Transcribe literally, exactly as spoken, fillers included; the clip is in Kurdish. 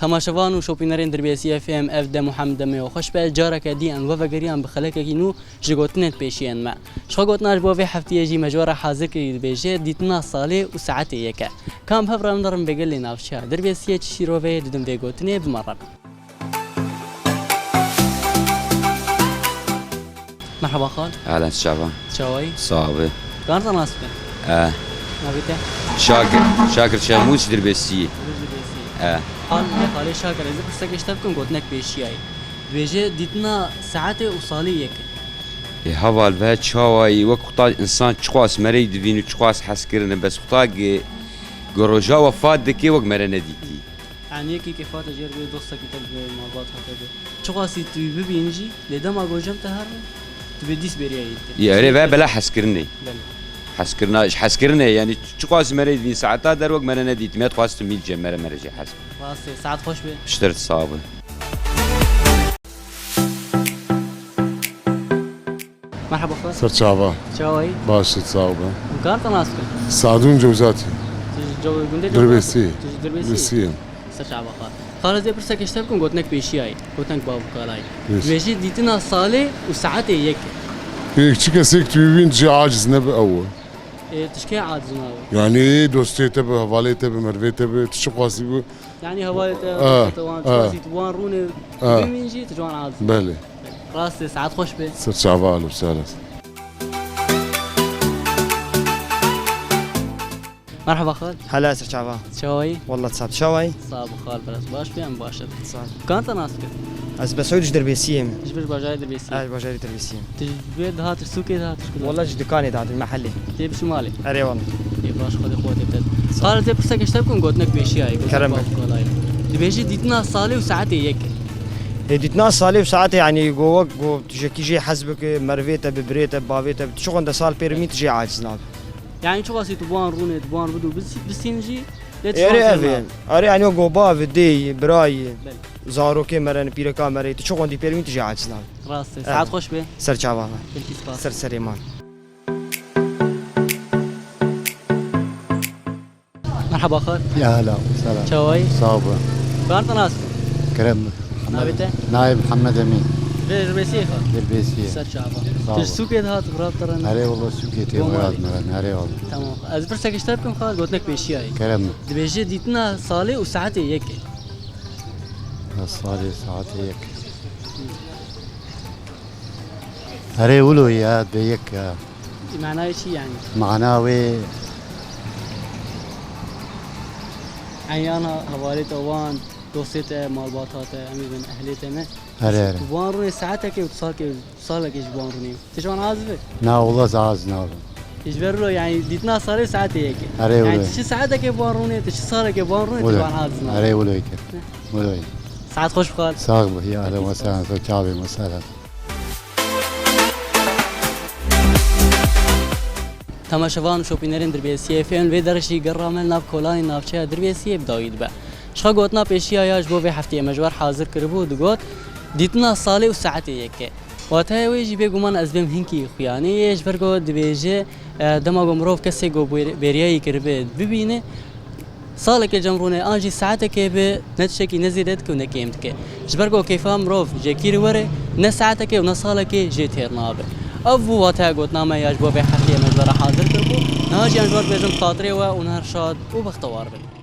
Temaşevan û şopînerên Dirbêsiyê F M, ev dem û hem demê we xweş be. Careke dî em we vegeriyan bi xelekekî nû ji gotinên pêşiyên me. Ji xwe gotina ji bo vê heftiyê jî me ji we re hazir kirî, dibêje dîtina salê û saetê yek e. Ka em bi hev re binerin vê gelê navçeya Dirbêsiyê çi şîrove ye, didim vê gotinê bi me re bin. Merhaba xal. Ehlen, çawa? Çawayî? Sax be. Karin te nas bikin? E. Navê te? Şakir. Şakir Çemûç, Dirbêsiyê. Dirbêsiyê. E. Xal, xalê Şakir, ez ê pirsekê ji te bikim, gotinek pêşiyayî. Dibêje dîtina saetê û salê yek e. Ê heval, ve çawayî wek xuta însan çiqas mereyî divîn û çiqas hez kirine, bes xuta ge, ge roja wefat dike wek mere nedîtî. Yanî yekî kêfa te jêr bê, dostekî te bi malbata te bi. Çiqasî tu wî bibîn jî, lê dema gojam te her tu bê dîs bêriya yê dike. Yê erê ve bela hezkirinê. Belê. Hezkirina, ji hezkirinê, yanî çiqasî mere dîn saeta der wek mere nedîtî, me dixwast tu mîl cem mere, mere jê hez. Rastê, saet xweş be. Piştir sax be. Merhaba xwe. Ser çava. Çawayî? Baş it, sağ ol. Hûn karin te nas bikin? Sadun Cewzatî. Tu ji Cew-, gundê Dirbêsî. Cewzatî? Tu ji Dirbêsî? Dirbêsî. Ser çava xwe. Xal, ez ê pirsekê ji te bikim, gotinek pêşiyayî, gotinek bav û kalayî. Pêş. Dibêjî dîtina salê û saetê yek e. Ê, çi kesek tu bîn jî aciz nebe ew e. Ê, tu ji kê aciz nabe? Yanî dostê te bi, hevalê te bi, mervê te bi, tu çi xwasî bi? Yanî hevalê te, Ah, dostê te wan, ah. Çiqasî tu wan rûnê, Ah. Bimîn jî, tu ji wan aciz. Belê. Rastê, saet xweş be. Ser çava, alî, sağ olasın. Merhaba xal. Hela ser çava. Çawayî? Wallah çav çawayî. Sağ ol xal, biraz baş be, em baş e. Sağ ol. Kan te nas kir? Ez Besoyî ji Dirbêsiyê me. Ji vir bajarê Dirbêsiyê. Ez bajarê Dirbêsiyê me. Tu ji wê dihat, tu ji sûkê dihat, tu ji ku? Wallah ji dikanê dihat, mehelê. Tê bi şimalê? Erê wallah. Ê baş, Xwedê quwetê bide. Sağ ol. Xal, ez ê pirsekê ji te bikim, gotinek pêşiyayê, gotinek Kerem be. Bav û kalayê. Dibêjî dîtina salê û saetê yek e. Ê, dîtina salê û saetê, yanî go wek go tu jekî jê hez bike, mervê te bi, birê te bi, bavê te bi, tu çi xwende sal pêrî min tu jê aciz nabe. Yanî çiqasî tu bi wan rûnê, tu bi wan bidû bis-, bisîn jî, lê tu Erê ji wan ev ê. Erê, yanî go bavê, dêyî, birayî, Belê. Zarokê mere, pîreka mere, tu çi xwendî pêrî min tu jê aciz nabe. Rastê. Evet. Saet xweş be. Ser çava me. Gelkî spas. Ser serê man. Merhaba xal. Ya hela, selam. Çawayî? Sağ ol. Kan te nas kir? Kerem. Navê te? Navê Mihemed Emîn. Vê Dirbêsiyê xal? Dirbêsiyê. Ser çava. Sağ ol. Tu ji sûkê dihat, bira te re ne? Erê wala sûkê tê, Gomali. Murat Murat, erê wala. Tamam. Ez pirsekê ji te bikim xal, gotinek pêşiyayê. Kerem. Dibêje dîtina salê û saetê yek e. Ya salê saetê yek. Erê wilo ya, bê yek ya. Manayê çi yanî? Mana wê Eyana hevalê te wan, dostê te, malbata te, em ê bin ehlê te ne? Erê, erê. Tu wan rûnê saetekê û tu salkê, salekê ji wan rûnê. Tu ji wan aciz be? Na, wala ez aciz nabim. Ji ber wilo yanî dîtina salê saetê yek e. Erê, yanî wilo. Tu çi saetekê bi wan rûnê, tu çi salekê bi wan rûnê, tu ji wan aciz nabî. Erê, wilo yek e. Wilo yek. Saet xweş bixal. Sağ ol, ya ehlen ve sehlen, ser çavê me sehlen. Temaşevan û şopînerên Dirbêsiyê F M, vê derê jî gera me li nav kolanê navçeya Dirbêsiyê bi dawî dibe. Ji xwe gotina pêşiya ya ji bo vê hefteyê me ji we re hazir kiribû, digot, dîtina salê û saetê yek e. Wateya wê jî bêguman ez bêm hinkî xuyanî yê, ji ber ku dibêje, e, dema ku mirov kesê ku bêr-, bêriyayî kiribe bibîne, salekê cem rûne an jî saetekê be, ne tiştekî ne zêde dike û ne kêm dike. Ji ber ku kêfa mirov jê kîrî were, ne saetekê û ne salekê jê têr nabe. Ev bû wateya gotina me ya ji bo vê hefteyê me ji we re hazir kiribû. Niha jî em ji we re dibêjin bi xatirê we û niha şad û bextewar bin.